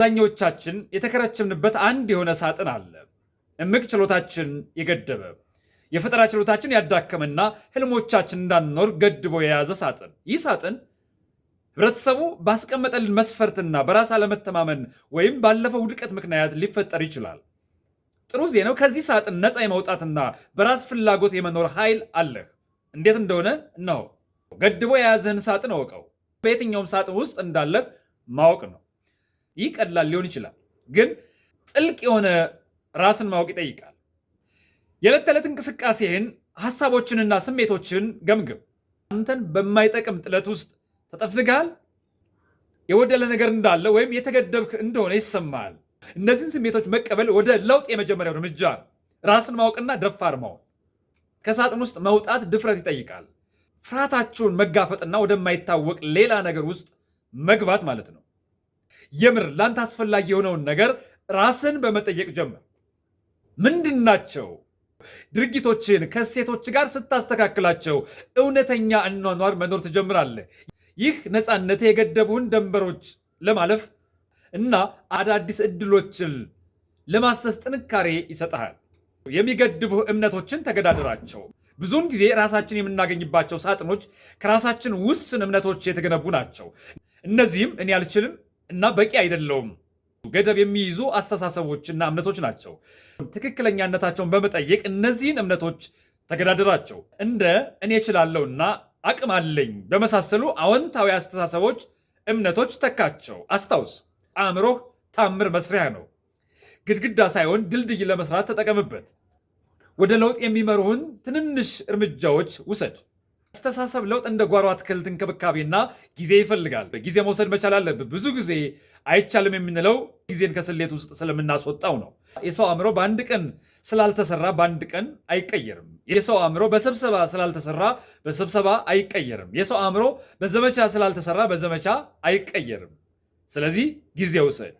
አብዛኛዎቻችን የተከረቸምንበት አንድ የሆነ ሳጥን አለ። እምቅ ችሎታችን የገደበ፣ የፈጠራ ችሎታችን ያዳከመና ህልሞቻችን እንዳንኖር ገድቦ የያዘ ሳጥን። ይህ ሳጥን ህብረተሰቡ ባስቀመጠልን መስፈርትና በራስ አለመተማመን ወይም ባለፈው ውድቀት ምክንያት ሊፈጠር ይችላል። ጥሩ ዜናው ከዚህ ሳጥን ነፃ የመውጣትና በራስ ፍላጎት የመኖር ኃይል አለህ። እንዴት እንደሆነ እነሆ። ገድቦ የያዘህን ሳጥን እወቀው። በየትኛውም ሳጥን ውስጥ እንዳለህ ማወቅ ነው። ይህ ቀላል ሊሆን ይችላል፣ ግን ጥልቅ የሆነ ራስን ማወቅ ይጠይቃል። የዕለት ተዕለት እንቅስቃሴህን፣ ሀሳቦችንና ስሜቶችን ገምግም። አንተን በማይጠቅም ጥለት ውስጥ ተጠፍንገሃል? የጎደለ ነገር እንዳለ ወይም የተገደብክ እንደሆነ ይሰማሃል። እነዚህን ስሜቶች መቀበል ወደ ለውጥ የመጀመሪያው እርምጃ ነው። ራስን ማወቅና ደፋር መሆን። ከሳጥን ውስጥ መውጣት ድፍረት ይጠይቃል። ፍርሃታችሁን መጋፈጥና ወደማይታወቅ ሌላ ነገር ውስጥ መግባት ማለት ነው። የምር ለአንተ አስፈላጊ የሆነውን ነገር ራስን በመጠየቅ ጀምር። ምንድን ናቸው? ድርጊቶችን ከእሴቶች ጋር ስታስተካክላቸው እውነተኛ አኗኗር መኖር ትጀምራለህ። ይህ ነፃነት የገደቡን ደንበሮች ለማለፍ እና አዳዲስ እድሎችን ለማሰስ ጥንካሬ ይሰጥሃል። የሚገድቡ እምነቶችን ተገዳደራቸው። ብዙውን ጊዜ ራሳችን የምናገኝባቸው ሳጥኖች ከራሳችን ውስን እምነቶች የተገነቡ ናቸው። እነዚህም እኔ አልችልም እና በቂ አይደለውም ገደብ የሚይዙ አስተሳሰቦችና እምነቶች ናቸው። ትክክለኛነታቸውን በመጠየቅ እነዚህን እምነቶች ተገዳደራቸው። እንደ እኔ እችላለሁና አቅም አለኝ በመሳሰሉ አዎንታዊ አስተሳሰቦች፣ እምነቶች ተካቸው። አስታውስ፣ አእምሮህ ታምር መስሪያ ነው። ግድግዳ ሳይሆን ድልድይ ለመስራት ተጠቀምበት። ወደ ለውጥ የሚመሩህን ትንንሽ እርምጃዎች ውሰድ። አስተሳሰብ ለውጥ እንደ ጓሮ አትክልት እንክብካቤና ጊዜ ይፈልጋል። ጊዜ መውሰድ መቻል አለብህ። ብዙ ጊዜ አይቻልም የምንለው ጊዜን ከስሌት ውስጥ ስለምናስወጣው ነው። የሰው አእምሮ በአንድ ቀን ስላልተሰራ በአንድ ቀን አይቀየርም። የሰው አእምሮ በስብሰባ ስላልተሰራ በስብሰባ አይቀየርም። የሰው አእምሮ በዘመቻ ስላልተሰራ በዘመቻ አይቀየርም። ስለዚህ ጊዜ ውሰድ።